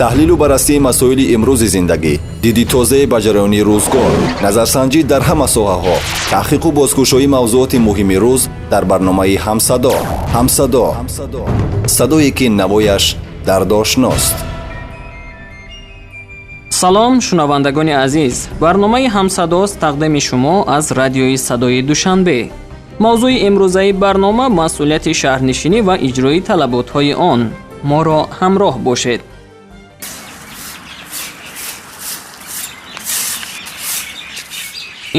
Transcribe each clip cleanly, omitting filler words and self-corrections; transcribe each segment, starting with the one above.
Таҳлилу баррасии масоили имрӯзи зиндагӣ, диди тозае ба ҷараёни рӯзгор, назарсанҷӣ дар ҳама соҳаҳо, таҳқиқу бозкушоии мавзуоти муҳими рӯз дар барномаи «Ҳамсадо». «Ҳамсадо» — садое, ки навояш дардошност. Салом, шунавандагони азиз! Барномаи «Ҳамсадост» тақдими шумо аз радиои Садои Душанбе. Мавзӯи имрӯзаи барнома: масъулияти шаҳрнишинӣ ва иҷрои талаботҳои он. Моро ҳамроҳ бошед.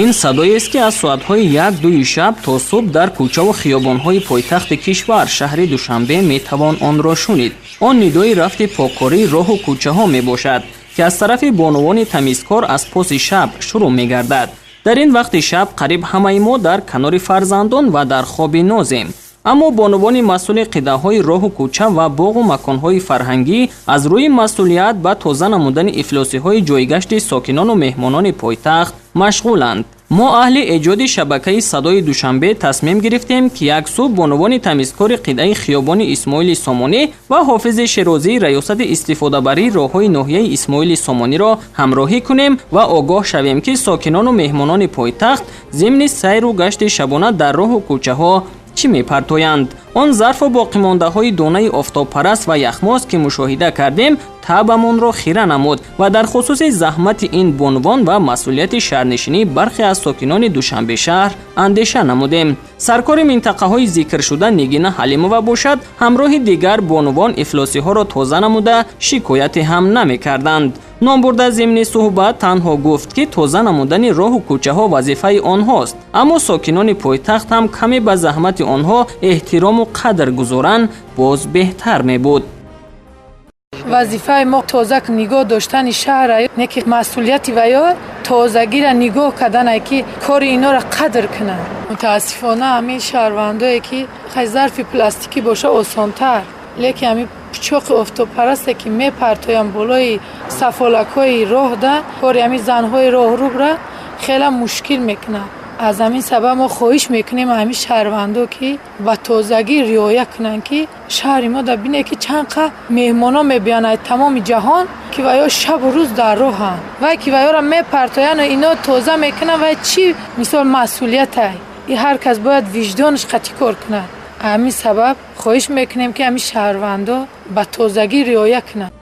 Ин садоест, ки аз соатҳои 1-2 шаб то субҳ дар кӯчаву хиёбонҳои пойтахти кишвар, шаҳри Душанбе, метавон онро шунид. Он нидои рафти поккории роҳу кӯчаҳо мебошад, ки аз тарафи бонувони тамизкор аз поси шаб шурӯъ мегардад. Дар ин вақти шаб қариб ҳамаи мо дар канори фарзандон ва дар хоби нозем, аммо бонувони масъули қитъаҳои роҳу кӯча ва боғу маконҳои фарҳангӣ аз рӯи масъулият ба тоза намудани ифлосиҳои ҷойгашти сокинону меҳмонони пойтахт машғуланд. Мо, аҳли эҷоди шабакаи Садои Душанбе, тасмим гирифтем, ки як субҳ бонувони тамизкори қитъаи хиёбони Исмоили Сомонӣ ва Ҳофизи Шерозии раёсати истифодабарии роҳҳои ноҳияи Исмоили Сомониро ҳамроҳӣ кунем ва огоҳ шавем, ки сокинону меҳмонони пойтахт зимни сайру гашти шабона дар роҳу кӯчаҳо чӣ мепартоянд. Он зарфу боқимондаҳои донаи офтобпараст ва яхмоз, ки мушоҳида кардем, таъбамонро хира намуд ва дар хусуси заҳмати ин бонувон ва масъулияти шаҳрнишинии бархе аз сокинони Душанбе шаҳр андеша намудем. Саркори минтақаҳои зикршуда Нигина Ҳалимова бошад, ҳамроҳи дигар бонувон ифлосиҳоро тоза намуда, шикояте ҳам намекарданд. Номбурда зимни суҳбат танҳо гуфт, ки тоза намудани роҳу кӯчаҳо вазифаи онҳост, аммо сокинони пойтахт ҳам каме ба заҳмати онҳо эҳтирому қадр гузоранд, боз беҳтар мебуд. Вазифаи мо тоза нигоҳ доштани шаҳра, не ки масъулияти ваё тозагиро нигоҳ карданае, ки кори инора қадр кунанд. Мутаассифона, ҳамин шаҳрвандое, ки хай зарфи пластикӣ боша, осонтар, лекин ҳамин пучоқи офтобпарасте, ки мепартоянд болои сафолакҳои роҳда, кори ҳамин занҳои роҳрӯбра хеле мушкил мекунад. Аз ҳамин сабаб мо хоҳиш мекунем ҳамин шаҳрвандо, ки ба тозагӣ риоя кунанд, ки шаҳри мо да бине, ки чанд қа меҳмоно мебиёнд аз тамоми ҷаҳон, ки ваё шабу рӯз дар роҳанд, вай ки ваёра мепартояну ино тоза мекунанд, вай чӣ мисол масъулиятай? И ҳар кас бояд виҷдонаш қатъӣ кор кунад. Ҳамин сабаб хоҳиш мекунем, ки ҳамин шаҳрвандо ба тозагӣ риоя кунанд.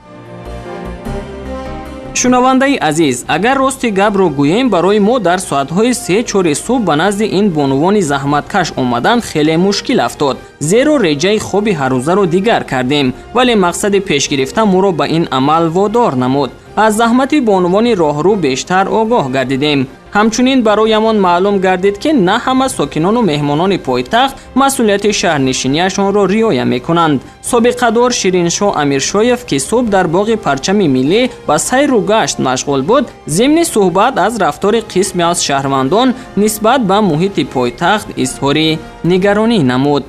Шунавандаи азиз, агар рости гапро гӯем, барои мо дар соатҳои 3-4 субҳ ба назди ин бонувони заҳматкаш омадан хеле мушкил афтод, зеро реҷаи хоби ҳаррӯзаро дигар кардем, вале мақсади пешгирифта моро ба ин амал водор намуд. Аз заҳмати бонувони роҳрӯ бештар огоҳ гардидем. Ҳамчунин бароямон маълум гардид, ки на ҳама сокинону меҳмонони пойтахт масъулияти шаҳрнишинияшонро риоя мекунанд. Собиқадор Шириншоҳ Амиршоев, ки субҳ дар боғи Парчами Миллӣ ба сайру гашт машғул буд, зимни суҳбат аз рафтори қисме аз шаҳрвандон нисбат ба муҳити пойтахт изҳори нигаронӣ намуд.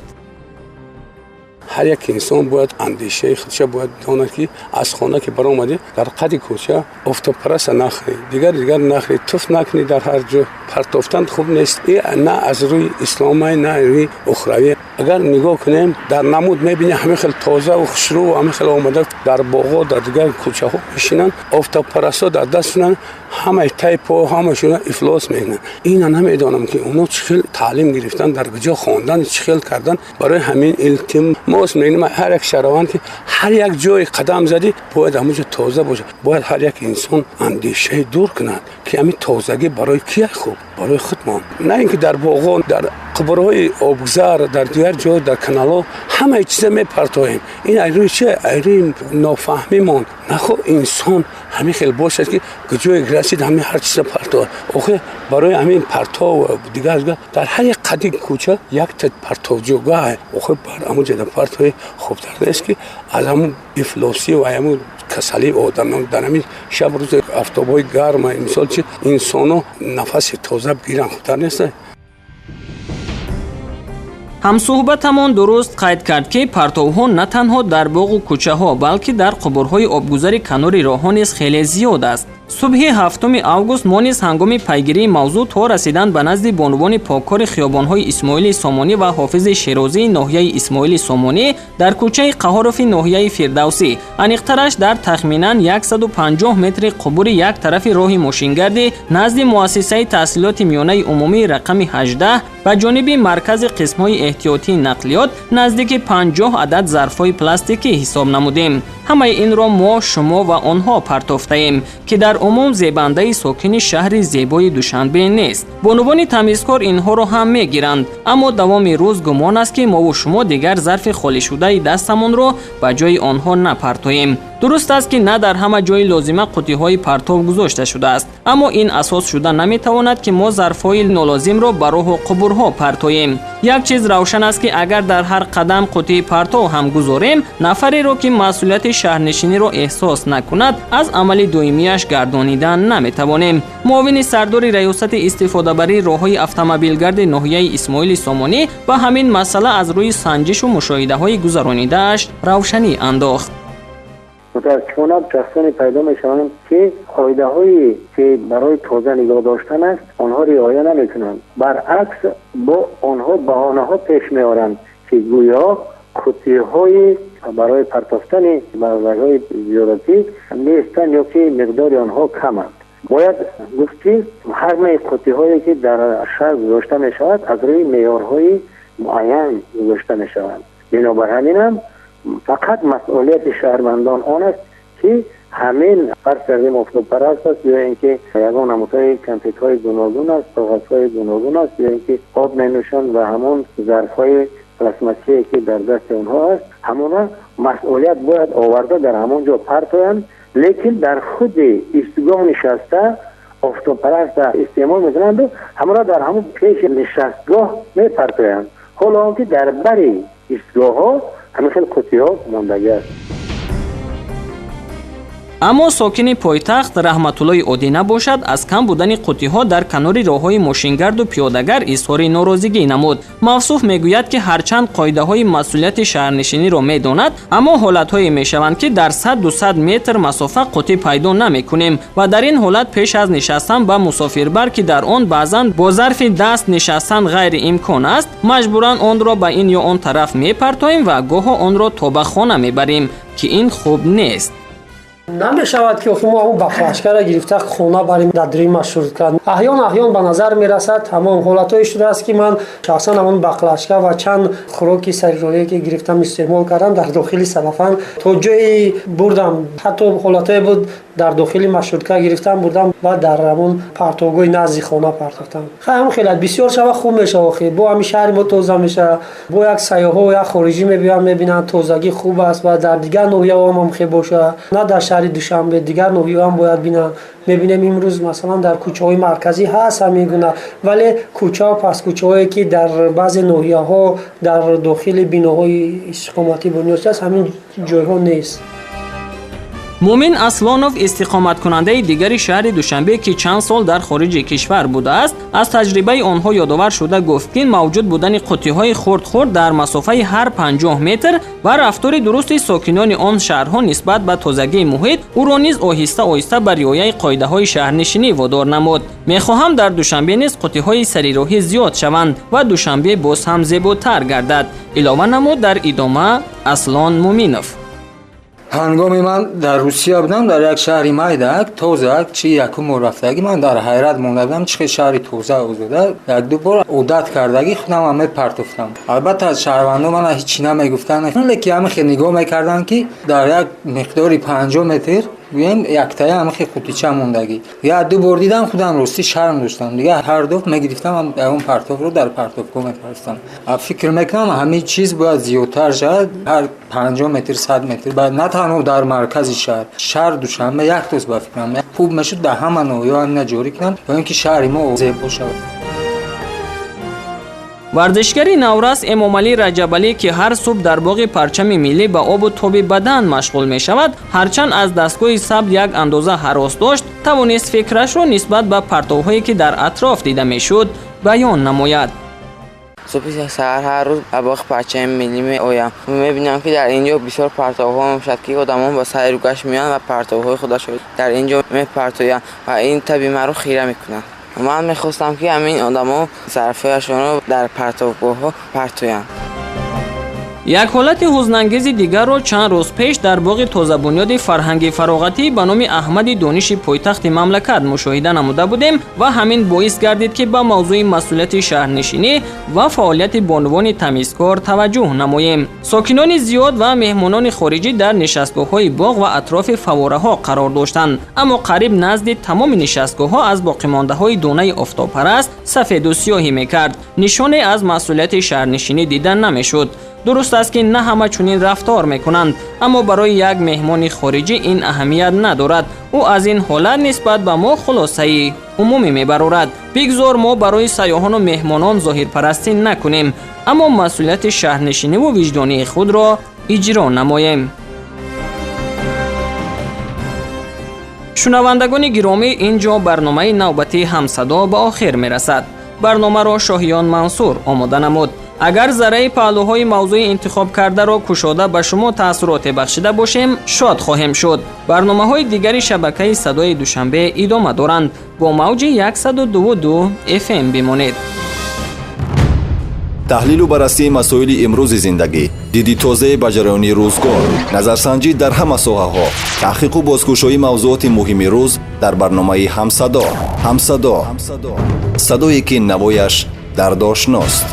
Ҳар як инсон бояд андешаи худша бояд донад, ки аз хона ки баромадӣ, дар қади кӯча офтобпараста нахӯрӣ, дигар дигар нахӯрӣ, туф накунӣ, дар ҳар ҷо партофтан хуб нест. И на аз рӯи исломай, на рӯи ухравӣ. Агар нигоҳ кунем, дар намуд мебинӣ, ҳамин хел тозаву хушрӯ, ҳамин хел омада дар боғҳо, дар дигар кӯчаҳо мешинанд, офтобпарастҳо дар дастшунанд, ҳамаи тай по ҳамашона ифлос мекунанд. Ина намедонам, ки оно чӣ хел таълим гирифтан, дар куҷо хондан, чӣ хел кардан. Барои ҳамин илтимос мекунем ҳар як шаҳрванд, ки ҳар як ҷое қадам задӣ, бояд ҳамонҷо тоза бошад. Бояд ҳар як инсон андешаи дур кунад, ки ҳамин тозагӣ барои кия хуб? Барои худмон. На ин ки дар боғҳо, дар қубурҳои обгузар, дар дигар ҷо, дар каналҳо ҳамаи чиза мепартоем. Ин аз рӯи чи? Аз рӯи нофаҳмимон. Нахо инсон ҳамин хел бошад, ки куҷое расид, ҳамин ҳар чиза партоад. Охир барои ҳамин партов дигар дар ҳар як қади кӯча якта партовҷогаҳ. Охир бар ҳамон ҷода партои хубтар нест, ки аз ҳамун ифлосӣ ва ҳамун касалии одамон дар ҳамин шаб рӯзи афтобҳои гарма, мисол, чи инсоно нафаси тоза бигиранд, хубтар нест? Ҳамсӯҳбатамон дуруст қайд кард, ки партовҳо на танҳо дар боғу кӯчаҳо, балки дар қубурҳои обгузари канори роҳҳо низ хеле зиёд аст. Субҳи 7 август мо низ ҳангоми пайгирии мавзӯъ то расидан ба назди бонувони поккори хиёбонҳои Исмоили Сомонӣ ва Ҳофизи Шерозии ноҳияи Исмоили Сомонӣ дар кӯчаи Қаҳҳорови ноҳияи Фирдавсӣ, аниқтараш дар тахминан 150 метри қубури як тарафи роҳи мошингардӣ назди муассисаи таҳсилоти миёнаи умумии рақами 18 ба ҷониби маркази қисмҳои эҳтиётии нақлиёт наздики 50 адад зарфҳои пластикӣ ҳисоб намудем. Ҳамаи инро мо, шумо ва онҳо партофтаем, ки дар умум зебандаи сокини шаҳри зебои Душанбе нест. Бонувони тамизкор инҳоро ҳам мегиранд, аммо давоми рӯз гумон аст, ки мову шумо дигар зарфи холишудаи дастамонро ба ҷои онҳо напартоем. Дуруст аст, ки на дар ҳама ҷои лозима қуттиҳои партов гузошта шудааст, аммо ин асос шуда наметавонад, ки мо зарфҳои нолозимро ба роҳу қубурҳо партоем. Як чиз равшан аст, ки агар дар ҳар қадам қуттии партов ҳам гузорем, нафареро, ки масъулияти шаҳрнишиниро эҳсос накунад, аз амали доимияш гардонидан наметавонем. Муовини сардори раёсати истифодабарии роҳҳои автомобилгарди ноҳияи Исмоили Сомонӣ ба ҳамин масъала аз рӯи санҷишу мушоҳидаҳои гузаронидааш равшанӣ андохт. Мутаассифона, шахсоне пайдо мешаванд, ки қоидаҳое, ки барои тоза нигоҳ доштан аст, онҳо риоя намекунанд. Баръакс, бо онҳо баҳонаҳо пеш меоранд, ки гӯё қуттиҳои барои партофтани маблағҳои зиёдатӣ нестанд ё ки миқдори онҳо кам аст. Бояд гуфт, ки ҳамаи қуттиҳое, ки дар шаҳр гузошта мешавад, аз рӯи меъёрҳои муайян гузошта мешаванд. Бинобар ҳаминам фақат масъулияти шаҳрвандон он аст, ки ҳамин, фарз кардем, офтобпараст аст ё ин ки ягон намудҳои конфетҳои гуногун аст, коғазҳои гуногун аст ё ин ки об менӯшанд ва ҳамон зарфҳои пластмассие, ки дар дасти онҳо аст, ҳамона масъулият бояд оварда дар ҳамон ҷо партоянд. Лекин дар худи истгоҳ нишаста офтобпараста истеъмол мекунанду ҳамона дар ҳамон пеши нишастгоҳ мепартоянд, ҳоло он ки дар бари истгоҳҳо ҳамин хел қуттиҳо мондагӣ аст. Аммо сокини пойтахт Раҳматуллои Одина бошад, аз кам будани қуттиҳо дар канори роҳҳои мошингарду пиёдагар изҳори норозигӣ намуд. Мавсуф мегӯяд, ки ҳарчанд қоидаҳои масъулияти шаҳрнишиниро медонад, аммо ҳолатҳое мешаванд, ки дар 100-200 метр масофа қуттӣ пайдо намекунем ва дар ин ҳолат пеш аз нишастан ба мусофирбар, ки дар он баъзан бо зарфи даст нишастан ғайриимкон аст, маҷбуран онро ба ин ё он тараф мепартоем ва гоҳо онро то ба хона мебарем, ки ин хуб нест. Намешавад, ки охи мо ҳамон баклажкаро гирифта хона барем, дар дурии маршрутка. Аҳён аҳён ба назар мерасад, ҳамон ҳолатҳое шудааст, ки ман шахсан ҳамон баклажка ва чанд хӯроки сарироҳие, ки гирифтам, истеъмол кардам, дар дохили салафан то ҷое бурдам. Ҳатто ҳолатҳое буд, дар дохили маршрутка гирифтам, бурдам ва дар ҳамон партовгоҳи назди хона партофтам. Хай, ҳамон хеле бисёр шава, хуб мешава. Охи бо ҳамин шаҳри мо тоза мешава, бо як сайёҳо, як хориҷӣ мебиёянд, мебинанд, тозагӣ хуб аст ва дар дигар ноҳияҳо ҳам хел боша, на дар шаҳри Душанбе, дигар ноҳияҳо ҳам бояд бинанд. Мебинем, имрӯз масалан дар кӯчаҳои марказӣ ҳаст ҳамин гуна, вале кӯчао паскӯчаҳое, ки дар баъзе ноҳияҳо дар дохили биноҳои истиқоматӣ бунёд шудааст, ҳамин ҷойҳо нест. Мумин Аслонов, истиқоматкунандаи дигари шаҳри Душанбе, ки чанд сол дар хориҷи кишвар будааст, аз таҷрибаи онҳо ёдовар шуда гуфт, ки мавҷуд будани қуттиҳои хурд-хурд дар масофаи ҳар 50 метр ва рафтори дурусти сокинони он шаҳрҳо нисбат ба тозагии муҳит ӯро низ оҳиста оҳиста ба риояи қоидаҳои шаҳрнишинӣ водор намуд. Мехоҳам, дар Душанбе низ қуттиҳои сарироҳӣ зиёд шаванд ва Душанбе боз ҳам зеботар гардад, илова намуд дар идома Аслон Муминов. Ҳангоми ман дар Русия будам, дар як шаҳри майдак, тозак чи якум бор рафтагӣ, ман дар ҳайрат монда будам, чӣ хел шаҳри тоза, озода. Якду бор одат кардагӣ, худам мепартофтам. Албатта, аз шаҳрвандо мана ҳечи намегуфтанд, лекин ҳамин хел нигоҳ мекарданд, ки дар як миқдори 50 метр, гӯем, яктая ҳамин хел қуттича мондагӣ. Як ду бор дидам, худам ростӣ шарм доштам. Дигар ҳар дафъ мегирифтам, ягон партовро дар партовгоҳ мепартофтам. Фикр мекунам, ҳамин чиз бояд зиёдтар шавад, ҳар 50 метр, 100 метр, бояд на танҳо дар маркази шаҳр Душанбе яктост. Ба фикрам, хуб мешуд, дар ҳама ноҳияҳо ҳамина ҷорӣ кунанд, то ин ки шаҳри мо зебо шавад. Варзишгари наврас Эмомалӣ Раҷабалӣ, ки ҳар субҳ дар боғи Парчами миллӣ ба обу тоби бадан машғул мешавад, ҳарчанд аз дастгоҳи сабт як андоза ҳарос дошт, тавонист фикрашро нисбат ба партовҳое, ки дар атроф дида мешуд, баён намояд. Субҳи саҳар ҳар рӯз ба боғи Парчами Миллӣ меоям. Мебинам, ки дар ин ҷо бисёр партовҳо мешавад, ки одамон ба сайру гашт меоянд ва партовҳои худашро дар ин ҷо мепартоянд ва ин таби маро хира мекунад. Ман мехостам, ки ҳамин одамо зарфҳояшонро дар партовгоҳҳо партоянд. Як ҳолати ҳузнангези дигарро чанд рӯз пеш дар боғи тозабунёди фарҳанги фароғатӣ ба номи Аҳмади Дониши пойтахти мамлакат мушоҳида намуда будем ва ҳамин боис гардид, ки ба мавзӯи масъулияти шаҳрнишинӣ ва фаъолияти бонувони тамизкор таваҷҷӯҳ намоем. Сокинони зиёд ва меҳмонони хориҷӣ дар нишастгоҳҳои боғ ва атрофи фаввораҳо қарор доштанд, аммо қариб назди тамоми нишастгоҳҳо аз боқимондаҳои донаи офтобпараст сафеду сиёҳӣ мекард. Нишоне аз масъулияти шаҳрнишинӣ дида намешуд. Дуруст аст, ки на ҳама чунин рафтор мекунанд, аммо барои як меҳмони хориҷӣ ин аҳамият надорад. Ӯ аз ин ҳолат нисбат ба мо хулосаи умумӣ мебарорад. Бигзор мо барои сайёҳону меҳмонон зоҳирпарастӣ накунем, аммо масъулияти шаҳрнишиниву виҷдонии худро иҷро намоем. Шунавандагони гиромӣ, ин ҷо барномаи навбатии «Ҳамсадо» ба охир мерасад. Барномаро Шоҳиён Мансур омода намуд. Агар зарраи паҳлӯҳои мавзӯи интихобкардаро кушода ба шумо таассуроте бахшида бошем, шод хоҳем шуд. Барномаҳои дигари шабакаи «Садои Душанбе» идома доранд. Бо мавҷи 102,2 FM бимонед. Таҳлилу баррасии масоили имрӯзи зиндагӣ, диди тозае ба ҷараёни рӯзгор, назарсанҷӣ дар ҳама соҳаҳо, таҳқиқу бозкушоии мавзуоти муҳими рӯз дар барномаи «Ҳамсадо». «Ҳамсадо», садое ки навояш дардошност.